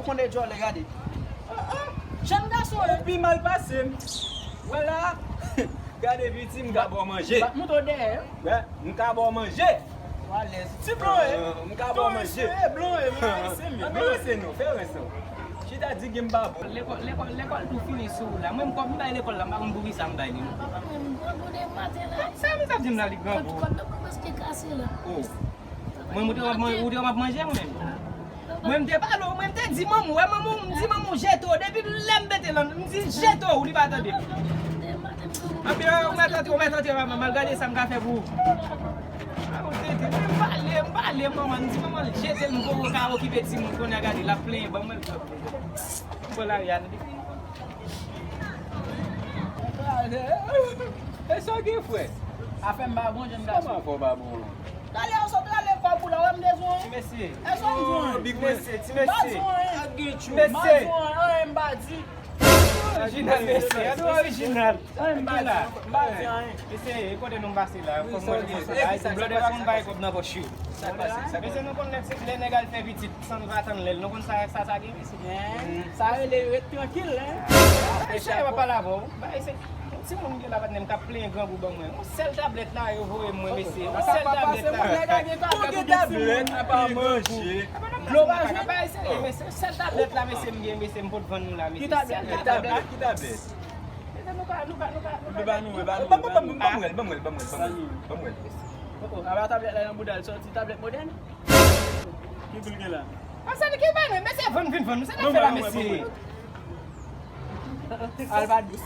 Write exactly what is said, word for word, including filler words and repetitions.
Konde djòlè, gade. Jèn gason, ou pi mal pase m. Wè la. Gade piti, m ka ba w manje. Bat mouton dèyè. Wè, m ka ba w manje. Ou alèz. Ti blon, e. M ka ba w manje. Blon, e, blon, e, se mye. Fè rens nou, fè rens nou. Chita di gen m pa bon. Lekòl, lekòl, lekòl tou fini sou ou la. Mwen, m kòb m bay lekòl la, m pa konn pou ki sa m bay li, non. Papa, mwen, m grangou depi maten la. Sa m t ap di m la, li grangou. Kòd, kòd nan mwen prèske kase la. Oh. Mwen, ou te w ap man-, ou te w ap manje, mwen menm. Mwen, m te pale w, mwen, m te di manman w, wè manman w, m di manman w jete w. Depi lè m mete lan, m di jete w, li pa tande. Anpi, ou mèt antre, ou mèt antre, manman, m al gade sa m ka fè pou ou. A, ou tete, m pale, m pale, manman, m di manman l jete l, m poko ka okipe timoun, kounye a gade, l ap plenyen, ban mwen l. M pran lari a, tande. E sa w gen, frè? Afè m pa bon, jèn gason. Kòman afè w pa bon? Talè a w sot rale kòb ou la, wè m bezwen. Ti mesye. E sa w bezwen? Ti mesye, ti mesye. M pa bezwen anyen. Ti mesye. M pa bezwen anyen, m pa di. Orijinal, mesye. Orijinal. Anyen m pa di. M pa di anyen. Mesye, e kote nou pase la? Fò m wè nou pase la. Blòdè pa konn bay kòb nan pòch yo. Sa k pase? Mesye, nou konn lè, lè nèg al fè pitit san nou pa tann lè l. Nou konn sa, sa, sa gen, mesye. Sa rele ret trankil, hein. Mesye, pa pale avè w. Bay se Yon timoun m gen la, patnè m, k ap plenyen grangou ban mwen. Yon sèl tablèt la yo voye mwen, mesye. Yon sèl tablèt la. Ou gen tablèt, apa manje. Dlo pa jwenn. Bay serye, mesye. Yon sèl tablèt la, mesye, m gen, mesye, m pot vann nou la, mesye. Ki tablèt? Ki tablèt? Mesye, nou ka, nou ka, nou ka, nou ka. Ban mwen l, ban mwen l, ban mwen l, ban mwen l, mesye. Apa tablèt la nan bouda l soti, tablèt modèn? Ki pri l gen la? Ansanm ki bay mwen, mesye, vann, vin vann nou. Sa n ap fè la, mesye? Al ba dous.